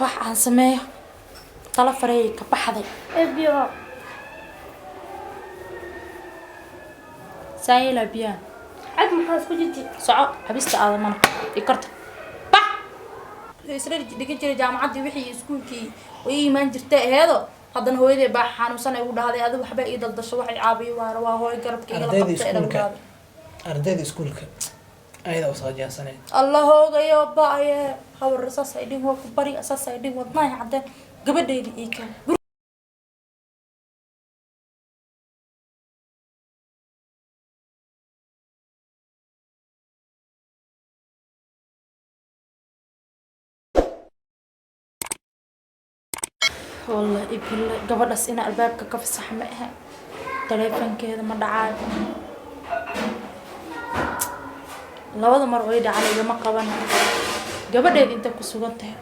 Wax aan sameeyo tala farey ka baxday. Biyo. Saayila biyaha. Cag maxaa isku jirti? Soco habista aadamana i korta bax. Isla dhigan jiray jaamacaddii wixii iskuulkii oo ii imaan jirtay aheedo. Haddana hooyaday baa xanuunsan ay ugu dhahday, adigu waxba ii daldasho, waxay caabiyo waana waa hooyo garabka igala Ardayda qabtay ee dhagu iskuulka. dhahday. Ardayda iskuulka ayada usoo jaasaneed. Allah hoogayo ba'aye habar, saas ay dhin, waa ku bari, saas ay dhin, wadnahay caddeen gabadhayda ii keen. Wallah ibille, gabadhaas ina albaabka ka fasax ma ahe, taleefankeeda ma dhacaayo. Labada mar way dhacan, igama qaban. Gabadheeda inta ku sugan tahay,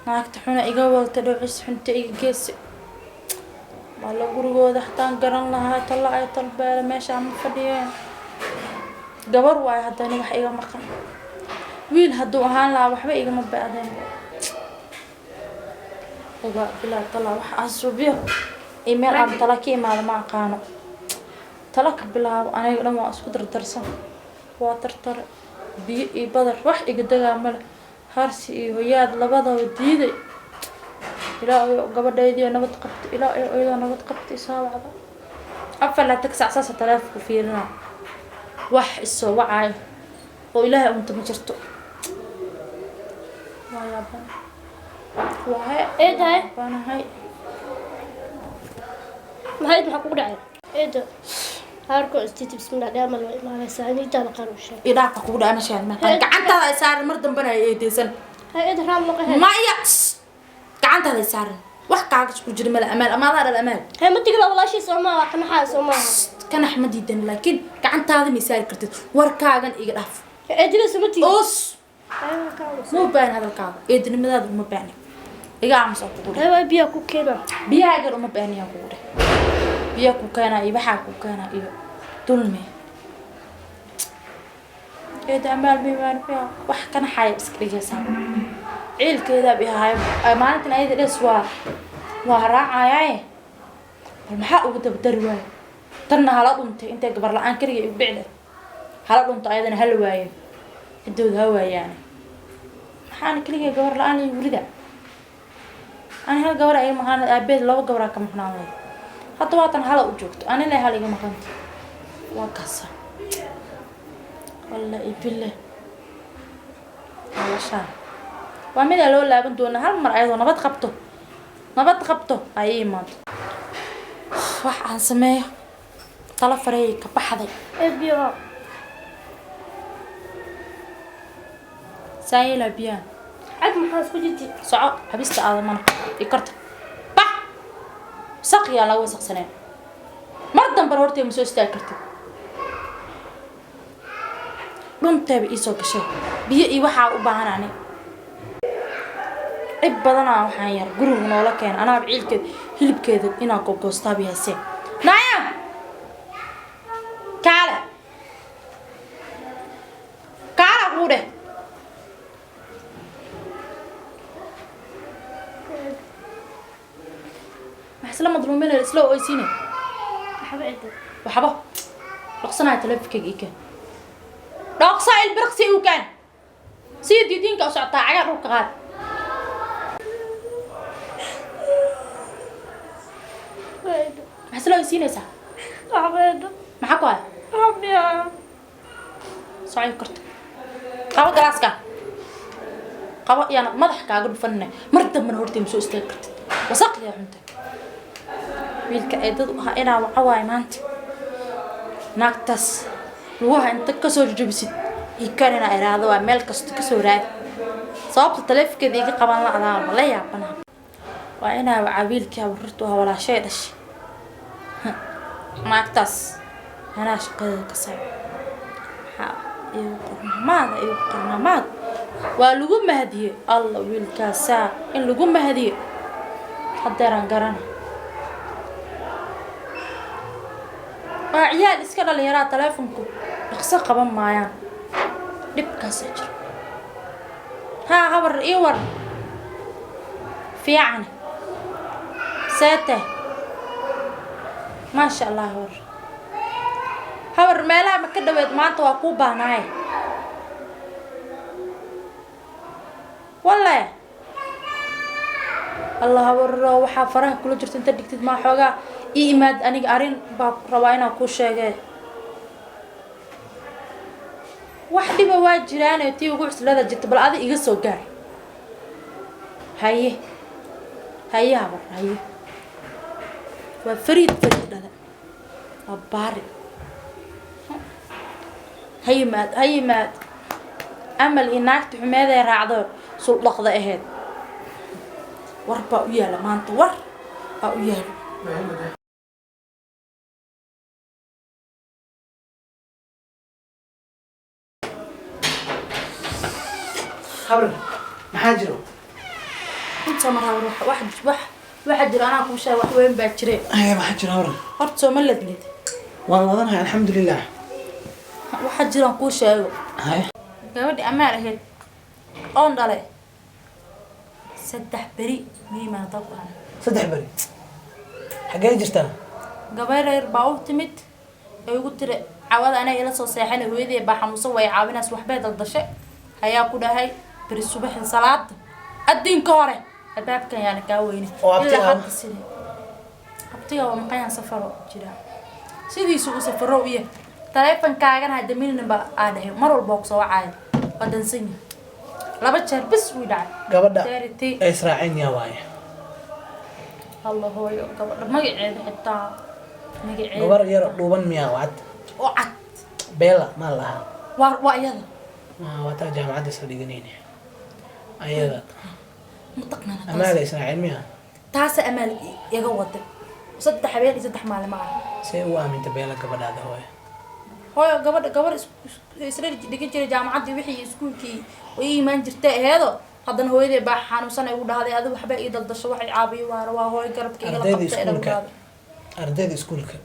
naagta xuna iga wadata, dhowcis xunta iga geesi walla gurigooda hataan garan lahaa talla ay talbeela meeshaa ma fadhiyeen. Gabar waayo, haddana wax iga maqan. Wiil hadduu ahaan lahaa waxba igama ba'deen. Oga bilaa tala wax aan suubiyo iyo meel aan tala ka imaado ma aqaano. Tala ka bilaabo aniga dhan waa isku dardarsan, waa tartare biyo iyo badar wax iga dagaa male, harsi iyo hoyaad labadaba diiday. Ilaa ayo gabadhaydiyo nabad qabta, ilaa ayo iyadoo nabad qabta isoo wacda. 24 saac saasa taleefonku fiirinaa, wax isoo wacaayo oo Ilaahay unta ma jirto. Waa yaaban waaye. Eedahay. Yaabanahay. Maxay, maxaa kugu dhacay? Eedo. Haarko istiiti bismillah dhaamal waa imaanaysaa niidaada qaar u sheeg. Idhaaqa kugu dhaca mashaan ma gacantaada ay saaran, mar dambena ay eedeysan. Hay eedo, raam noqo. Maya, gacantaada ay saaran, wax kaaga isku jira male. Amaal amaadaa dhal amaal. Hay ma tigla walaashii soo maaha, waa qanaxaa soo maaha. Kanax ma diidan, laakiin gacantaada may saari kartid. Warkaagan iga dhaaf. Eedina suma tigin. Us ma u baahni hadalkaaga, eedinimadaada uma baahni. Iga aamus oo kugu dheh. Hay waa biyaa ku keena. Biyahaagan uma baahni yaa kugu dheh. Biyaa ku keenaa iyo waxaa ku keenaa iyo dulmi. Eeda amaal mimaan fiya wax kana xaaya iska dhigaysaa ciilkeedaa bihaayo maalintan ayada dhes waa raacayaaye. Bal maxaa ugu dabadari waayo? Tanna hala dhuntay intay gabar la-aan keliga igu dhici leh, hala dhunto ayadana, hala waayo ciddooda ha waayaane. Maxaana keligay gabar la-aan iyo wurida? Ani hal gabar iga maqnaan, aabeed laba gabaraa ka maqnaan leh. Hadda waatan hala u joogto, ani le hal iga maqanta waa kaasa. Walla ibile, noloshaan waa midaa loo laaban doonaa hal mar ayadoo nabad qabto, nabad qabto ay ii imaado. Wax aan sameeyo tala farey ka baxday. Biyo. Saayila biyaha. Cag maxaa isku jirti? Soco habista aadamana i korta bax. Wasaq yaa laga wasaqsaneen, mar dambena hortay ma soo istaagi kartid. Dhunteeba iisoo gashay biyo iyo waxaa u baahan. Ani cib badanaa waxaan yar guriga noola keena anaaba ciilkeeda hilibkeeda inaan gogoostaa biyaasee. Naaya, kaale kaala kuu dheh. Maxaa isla madluuminaya, isla oysiine? Waxba eedo. Waxba dhaqsanaya, taleefankayga ii keen. Dhaqsa ilbiriqsi uu keen. Sii diidiinka u socotaa, cagaa dhulka qaad. Eedo. Maxaa isla oysiinaysaa? Waxba eedo. Maxaa ku haya? Biyo. Socon karto, qabo galaaska, qabo yaana madax kaaga dhufanina. Mar dambena hortay ma soo istaagi kartid. Wasaqyaa xunta. Wiilka eedadu ahaa inaa waca waayo maanta. Naagtaas lugaha inta kasoo jajabisid ikan inaa iraahdo waa meel kasta kasoo raadi. Sababta taleefankeeda iga qaban la-daa ma la yaabanaha. Waa inaa waca wiilkii habarurtu ahaa, walaashay dhashay. Naagtaas anaa shaqadeeda ka saar. Maxaa igu qornamaada, igu qornamaad waa lagu mahadiyey Alla wiilkaasaa in lagu mahadiyo haddeeraan garana. Waa ciyaal iska dhalinyaraa, taleefonku dhaqso qaban maayaan, dhibkaasaa jiro. Haa habar, ii war. Fiican seete, maasha Allah. Habar, habar, meelaha ma ka dhaweed? Maanta waa kuu baahnaay walle. Allah, habaro, waxaa faraha kula jirta inta dhigtid maa xoogaa ii imaad. Aniga arrin baa rabaa inaan kuu sheege. Wax dhiba waa jiraane, tii ugu cuslada jirta. Bal adi iga soo gaar. Haye, haye habar, haye. Waa Fariid, Fariid dhale, waa baari. Ha yimaad, ha yimaad. Amal iyo naagta xumeedee raacdo suldhaqda ahayd, war baa u yaala maanta, war baa u yaala. Habar, maxaa jiro? Inta mar, habar, wax waxaa jira anaa kuu sheega. Wax weyn baa jire. Haye, maxaa jiro, habar? Horta sooma ladnid? Waan ladanahay, alxamdulilah. Waxaa jiraan kuu sheego. Haye. Gabadhi Amaal ahayd oon dhalay 3 beri miimaan dabku ana. 3 beri xaggee jirtaa? Gabar yar baa u timid ee igu tiri cawada anaa ila soo seexanay, hooyadii baa xanuunsan, way caawinays, waxbay daldashay. Hayaa ku dhahay beri subaxin salaada addiinka hore albaabkan yaana kaa weyne. Oo abtiga Ilaa ah? Hadda sidii abtiga waa maqayaan, safaro jira, sidiisu uu safaro u yahay. Taleefankaagana hadaminina aa dhahay, mar walba waa kusoo wacaya, waa dansan yahay. 2 jeer bis wuu dhacay. Gabadha Charity. ay israaceen yaa waaye? Alla hooyo, gabadha magaceeda xitaa, magaceeda. Gabar yar oo dhuuban miyaa, oo cad? Oo cad. Beela maa lahaa? Waa iyada. Waa taa jaamacadda isla dhiganayna ayada. Mataqnana. Amaala israaceen miyaa? Taasa Amaal iga waday 3 habeen iyo 3 maalin ma aha. See u aaminta Beela gabadhaada, hooyo? Hooyo, gabadha gabar isla dhigan jiray jaamacaddii, wixii iskuulkii way ii imaan jirtay aheedo. Haddana hooyadee baa xanuunsan ay ugu dhahday, adigu waxba ii daldasho, waxay caabiyo waana waa hooyo garabka igala Ardayda qabtay ee iskuulka. dhagu dhahday. Ardayda iskuulka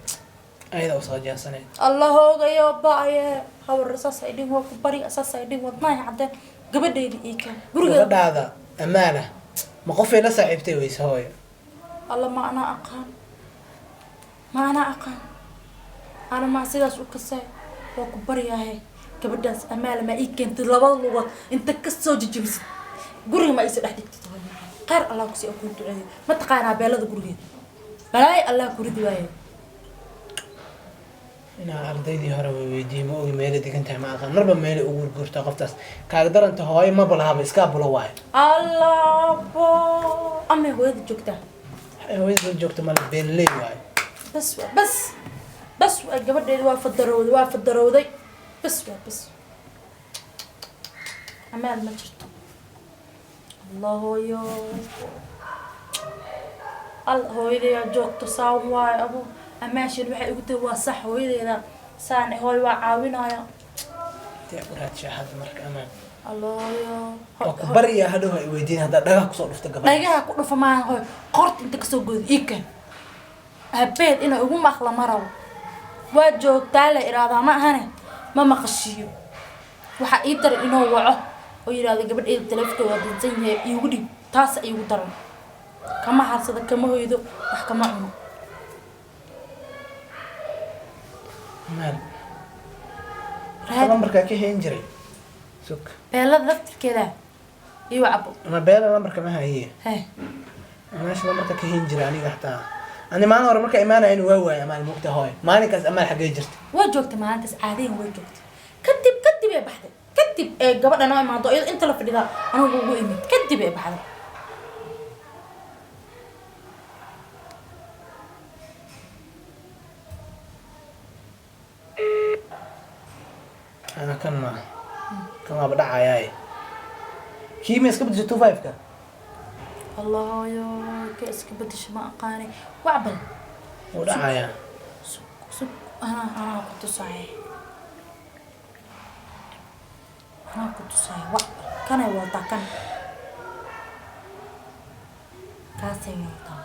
ayada u soo jeesaneed. Allah hoogayo ba-aye, habar, saas ay dhin, waa ku bari, saas ay dhin, wadnahay caddeen. Gabadhayda ii keen gurigeeda. Gabadhaada Amaala ma qofay la saaxiibtay weyse, hooyo? Alla, ma anaa aqaan, ma anaa aqaan, ana maa sidaas u kasay. Waa ku baryahay, gabadhaas Amaala maa ii keentid? Labada lugood inta kasoo jijibisid guriga ma iisoo dhex dhigtid, hooyo macaan. Khayr Allah kusii oo kuu duceeyo. Ma taqaanaa Beelada gurigeeda? Balaayo Allah ku ridi waaye. Inaa ardaydii hore way weydiiyey, ma ogi meelay degan tahay, ma aqaan. Marba meelay ugu gurgurtaa qoftaas. Kaaga daranta, hooyo maba lahaba, iskaa bulo waayo. Allah bo, amay hooyada joogtaa? Hooyada la joogta male, beenley waayo. Bas bas bas, waa gabadheedi, waa fadarowday, waa fadarowday. Bas waa bas, Amaal ma jirto. Allah hooyo, al hooyadeyaa joogto saan waayo. Abu amaashin waxay igu tiri waa sax, hooyadeeda saan hooyo waa caawinaya. Intee u raadshaa hadda marka Amaan? Allah hooyo. Waa ku baryaa, hadhow ha i weydiin haddaa dhagaha kusoo dhufta gabadha. Dhagaha ku dhufa maaha hooyo, qorta inta kasoo gooda ii keen. Habeed inay ugu maqla ma rabo. Waa joogtaa la iraahdaa ma ahane, ma maqashiiyo. Waxaa ii daran inuu waco oo yidhaahdo gabadheeda taleefonka waa dansan yahay, iigu dhib. Taasa iigu daran. Kama harsado, kama hoydo, wax kama cuno. Amaal. Raadi. Lambarkaa ka hayn jiray, sug. Beelada laftirkeeda iyo cabo. Ama Beela lambarka ma haye. He. Meesha lambarka ka hayn jiray aniga xataa ani maalin hore markaa imaanaya waa waayay Amaal. Mugta hooyo, maalinkaas Amaal xaggee jirta? Waa joogtay maalintaas, caadiyan way joogtay. Kadib ee baxday, kadib ee gabadha noo imaado, iyadoo inta la fadhidaa anigu ugu imid, kadib ee baxday. Ana kan ma kan waaba dhacayaaye. Kii ma iska bedeshay 25-ka? Allahayo, ka iska bedesha ma aqaani, wacbal. Wuu dhacayaa. Sug, sug, anaa ku tusaaya, anaa ku tusaaya. Wacbal, kanay wadataa, kan kaasay wadataa.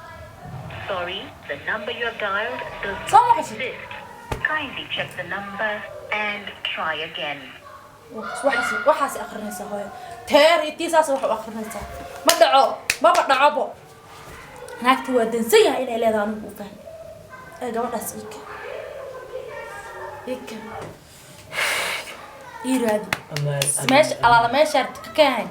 Sorry, the number you have dialed does Soo not maqashay? exist. Kindly check the number and try again. Waxaas akrinaysaa hooyo, teer iyo tii saas wax u akrinaysaa. Ma dhaco, maba dhacobo. Naagta waa dansan yahay inay leedahay anigu u fahmay. Ee gabadhaas ii keen. Ii raadi. Amaal. Meesha alaala meesha ka keenay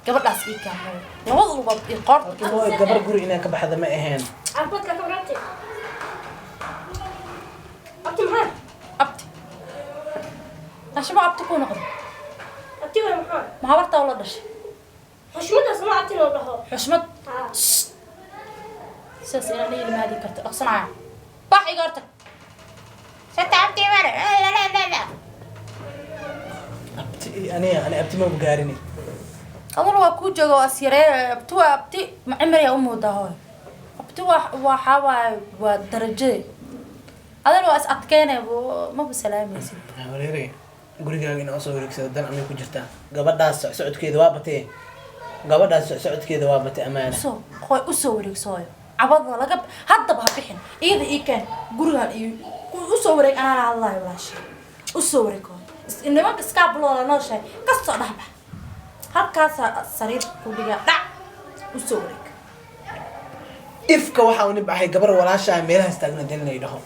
gabadhaas ii keen. Labada lugood iyo qoorta. Hooyo, gabar guri inaan ka baxda ma ahayn. Caafimaadka ka warantay. Abti maxaa? Abti. Nashimo abti ku noqdo. Abti waa maxaa? Ma habartaa ula dhashay? Xushmadaas ma abti loo dhaho. Xushmad. Haa. Sidaas inaan dhihi lama hadi karto. Dhaqsanaya. Bax iga hortag. Sata abti mare. Abti aniga ani abti ma gaarini. Aduna waa kuu jooga waa asyaree abti waa abti ma cimriyaa u moodaa hooyo. Abti waa waxaa waaye waa darajade. Aduna waa is adkeynaya maba salaamaysid. Wareere, gurigaaga inaa usoo wareegsado dan amay ku jirtaa. Gabadhaas socodkeeda waa batee. Gabadhaas socodkeeda waa batay, Amaana. Usoo hooy, usoo wareegso hooyo. Cabada laga haddaba ha bixin. Iyada ii keen gurigaan iyo usoo wareeg anaa la hadlayo walaashay. Usoo wareeg hooyo. Nimanka iskaabulooda nooshahay kasoo dhexbax. Halkaasaa sariir ku dhigaa dhac usoo wareeg. Ifka waxaa u nibcahay gabar walaashaa meelahaas taagna dan inay dhaho.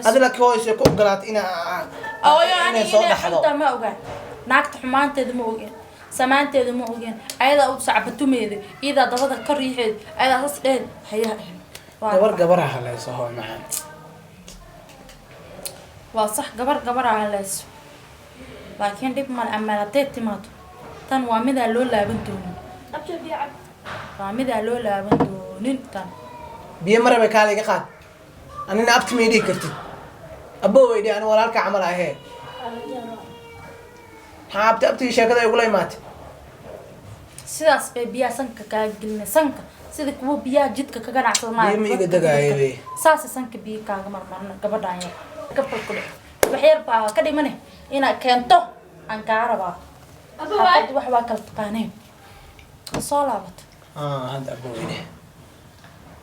Adi laakiin hooyo see ku ogolaatay inaa Ooyo inay ani soo inay dhaxdo? Xuntaa ma ogaan. Naagta xumaanteeda ma ogeen. Samaanteeda ma ogeen. Ayadaa u sacbatumeeda, iyadaa dabada ka riixeed, ayadaa sas dheed hayaha ahayn. Gabar gabara haleyso hooyo macaan. Waa sax, gabar gabaraa haleyso. Laakiin dhib male amaal hadday timaado. Tan waa midaa loo laaban doonin. Abti biyo cab. Waa midaa loo laaban doonin tan. Biyo marabay kaala iga qaad. Anina abti may dhihi kartid. Aboo way dhihi, ani walaalka camal ahee. Maxaa abti abtigii sheekada ay ugula imaatay? Sidaas bay biyaha sanka kaaga gelinay sanka sida kuwa biyaha jidka ka ganacsada Biyo ma iga degaayo be. Saasa sanka biyo kaaga marmarna gabadhaan yar gabal ku dhex wax yar baa ka dhimane inaad keento aan kaa rabaa. Abba waay. Xaafadda wax waa kala taqaaneen soo laabato. Ah, hadda aboo way dhihi.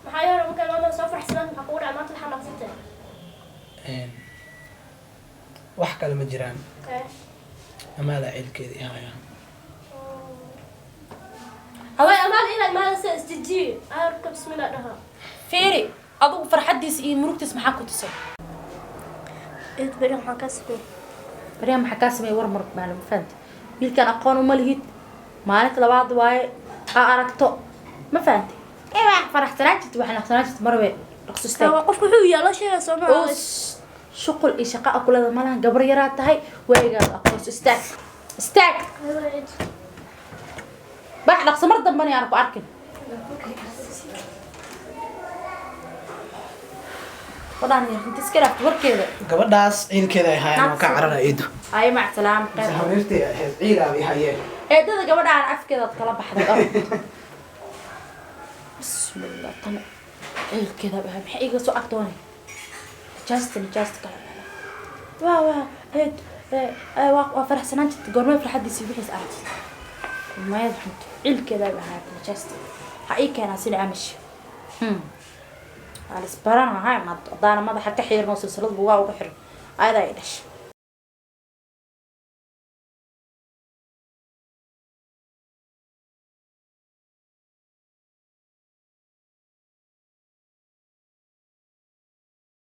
Maxaa yeelay markaan maanta soo faraxsanaan maxaa kugu dhacay maanta waxaa naqsantay? Wax kale ma jiraan. Eh. Amaala ciilkeeda i hayaa. Haway amaal inaad maada sida isdejiye. Arka bismillah dhaha. Fiiri, adigu farxaddiisa iyo murugtiisa maxaa ku tusay? Eed beri maxaa ka sameeyay? Baryaa maxaa kaa sameeyay war mar baa lagu fahantay wiilkan aqoon uma lihid maalinta labaad waaye aa aragto ma fahantay ee wax faraxsanaan jirta wax naqsanaan jirta marwe dhaqso istaag. Waa qofku wuxuu yaalo sheega soo ma. Oo shuqul iyo shaqo akulada malahan gabar yaraa tahay waagaada aqoonso istaag istaag bax dhaqso mar dambana aan ku arkin wadaan yar inta iska dhaafto warkeeda. Gabadhaas ciilkeeda ay hayaan oo ka carara iido. Ay mac salaam Mise khayr. Habeertay ahayd ciilaaba i hayeen. Eedada gabadhaan afkeeda aad kala baxday orod. Bismillah, tan ciilkeeda baa maxay iga soo agtoonay nijaasta nijaasta kala waa waa eed ee, ee, waa waa faraxsanaan jirta goormee farxadiisa wixiis aragtay mayad xunto ciilkeeda baa ahayd nijaasta ha ii keenaa sida amash waa la isbaranahay ma hadaana madaxa ka xiirno silsilad bugaa uga xiran ayadaa i dhashay.